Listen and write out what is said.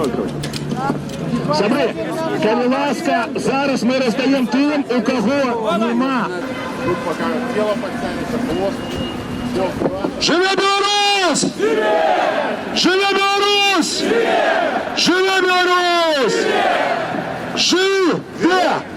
Сябры, калі ласка, зараз мы раздаём тым, у каго няма. Тут пока тело подтянется, хвост. Все аккуратно. Жыве Беларусь! Жыве Беларусь! Жыве Беларусь! Жыве!